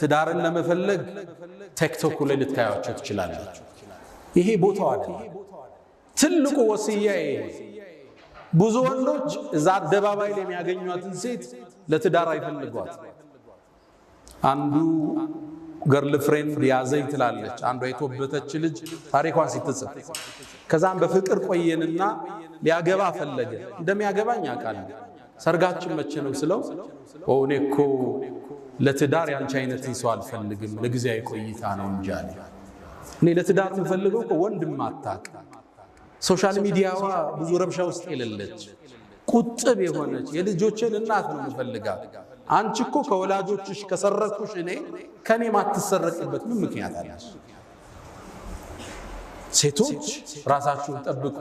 ትዳርን ለመፈለግ ቲክቶክ ላይ ልታያቸው ትችላላችሁ። ይሄ ቦታው አይደለም። ትልቁ ወስያ ይሄ። ብዙ ወንዶች እዛ አደባባይ ላይ የሚያገኟትን ሴት ለትዳር አይፈልጓት። አንዱ girlfriend ያዘኝ ትላለች፣ አንዷ የተወበተች ልጅ ታሪኳን ስትጽፍ። ከዛም በፍቅር ቆየንና ሊያገባ ፈለገ። እንደሚያገባኝ አውቃለሁ። ሰርጋችን መቼ ነው ስለው፣ እኔ እኮ ለትዳር ያንቺ አይነትን ሰው አልፈልግም፣ ለጊዜያዊ ቆይታ ነው እንጂ አለ። እኔ ለትዳር የምፈልገው እኮ ወንድም አታውቅ፣ social media ዋ ብዙ ረብሻ ውስጥ የሌለች፣ ቁጥብ የሆነች የልጆችን እናት ነው የምፈልጋት። አንቺ እኮ ከወላጆችሽ ከሰረኩሽ እኔ ከኔ ማትሰረቅበት ምን ምክንያት አለሽ? ሴቶች ራሳችሁን ጠብቁ።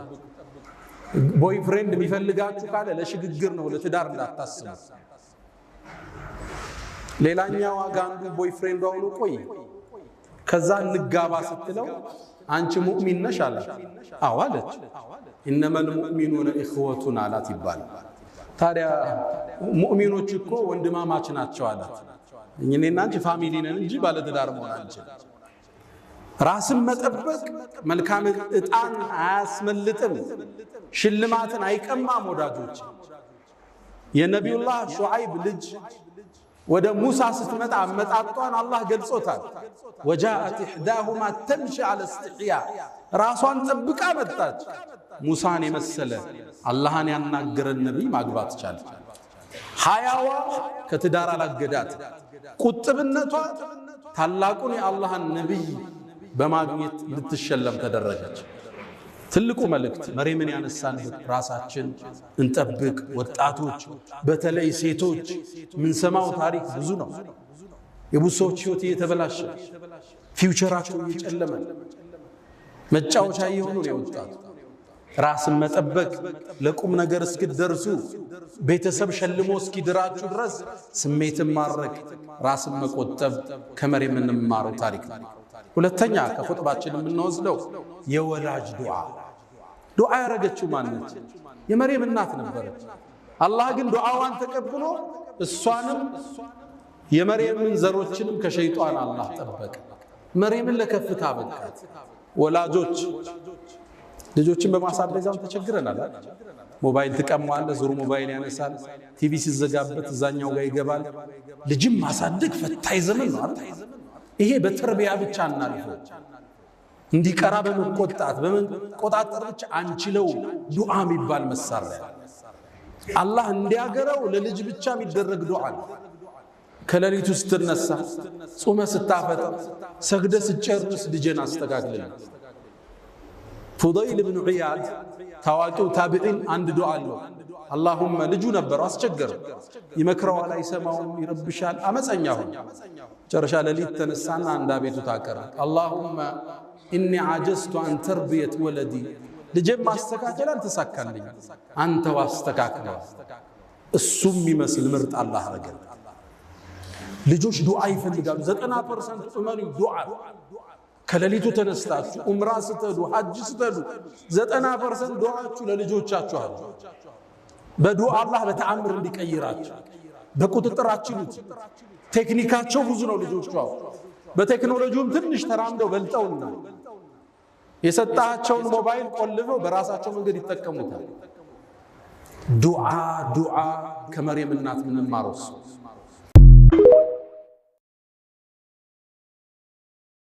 Boyfriend የሚፈልጋችሁ ካለ ለሽግግር ነው፣ ለትዳር እንዳታስቡ። ሌላኛዋ ጋ አንዱ boyfriend ዷ ሆኖ ቆይ፣ ከዛ እንጋባ ስትለው አንቺ ሙእሚን ነሽ አላት። አዎ አለች። إنما المؤمنون إخوة አላት ይባላል። ታዲያ ሙእሚኖች እኮ ወንድማማች ናቸው አላት። እኔና አንቺ family ነን እንጂ ባለትዳር መሆን አንችል። ራስን መጠበቅ መልካም እጣን አያስመልጥም፣ ሽልማትን አይቀማም። ወዳጆች፣ የነቢዩላህ ሹዓይብ ልጅ ወደ ሙሳ ስትመጣ አመጣጧን አላህ ገልጾታል። وجاءت إحداهما تمشي على استحياء፣ ራሷን ጠብቃ መጣች። ሙሳን የመሰለ አላህን ያናገረን ነቢይ ማግባት ቻለች። ሀያዋ ከትዳር አላገዳት። ቁጥብነቷ ታላቁን የአላህን ነቢይ በማግኘት እንድትሸለም ተደረገች። ትልቁ መልእክት መርየምን ያነሳንበት ራሳችን እንጠብቅ። ወጣቶች፣ በተለይ ሴቶች፣ የምንሰማው ታሪክ ብዙ ነው። የብዙ ሰዎች ህይወት እየተበላሸ፣ future ኣቸው እየጨለመ፣ መጫወቻ እየሆኑ ነው የወጣቱ። ራስን መጠበቅ ለቁም ነገር እስክትደርሱ፣ ቤተሰብ ሸልሞ እስኪድራችሁ ድረስ ስሜትን ማድረግ፣ ራስን መቆጠብ ከመርየም የምንማረው ታሪክ ነው። ሁለተኛ ከኹጥባችን የምንወስደው የወላጅ ዱዓ። ዱዓ ያደረገችው ማነች? የመርየም እናት ነበረች። አላህ ግን ዱዓዋን ተቀብሎ እሷንም የመርየምን ዘሮችንም ከሸይጧን አላህ ጠበቀ። መርየምን ለከፍታ በቃት። ወላጆች ልጆችን በማሳደግ ተቸግረናል። ሞባይል ትቀማዋለህ፣ ዙር ሞባይል ያነሳል። ቲቪ ሲዘጋበት እዛኛው ጋር ይገባል። ልጅም ማሳደግ ፈታኝ ዘመን ነው አይደል? ይሄ በተርቢያ ብቻ እናልፈው። እንዲቀራ በመቆጣት በመቆጣጠር ብቻ አንችለው። ዱዓ የሚባል መሳሪያ አላህ እንዲያገረው ለልጅ ብቻ የሚደረግ ዱዓ ነው። ከሌሊቱ ስትነሳ፣ ጾመ ስታፈጥር፣ ሰግደ ስጨርስ ልጄን አስተካክልልኝ። ፉደይል ብኑ ዒያድ ታዋቂው ታቢዒን አንድ ዱዓ አለው። اللهم ልጁ ነበረው፣ አስቸገረው፣ ይመክረዋል፣ አይሰማውም፣ ይረብሻል፣ አመፀኛ ሆነ። መጨረሻ ሌሊት ተነሳና አንድ አቤቱታ አቀረበ። اللهم إني عجزت عن تربية ولدي፣ ልጄን ማስተካከል አልተሳካልኝ፣ አንተው አስተካክለው። እሱም የሚመስል ምርጥ አላህ አረገን። ልጆች ዱዓ ይፈልጋሉ። 90% እመኑ ዱዓ። ከሌሊቱ ተነስታችሁ ኡምራ ስትሄዱ፣ ሐጅ ስትሄዱ 90% ዱዓችሁ ለልጆቻችሁ አሉ። በዱዓ አላህ በተአምር እንዲቀይራቸው በቁጥጥር አችሉት። ቴክኒካቸው ብዙ ነው። ልጆቹ በቴክኖሎጂውም ትንሽ ተራምደው በልጠውና የሰጣቸውን ሞባይል ቆልፈው በራሳቸው መንገድ ይጠቀሙታል። ዱዓ፣ ዱዓ ከመርየም እናት የምንማረው እሱ።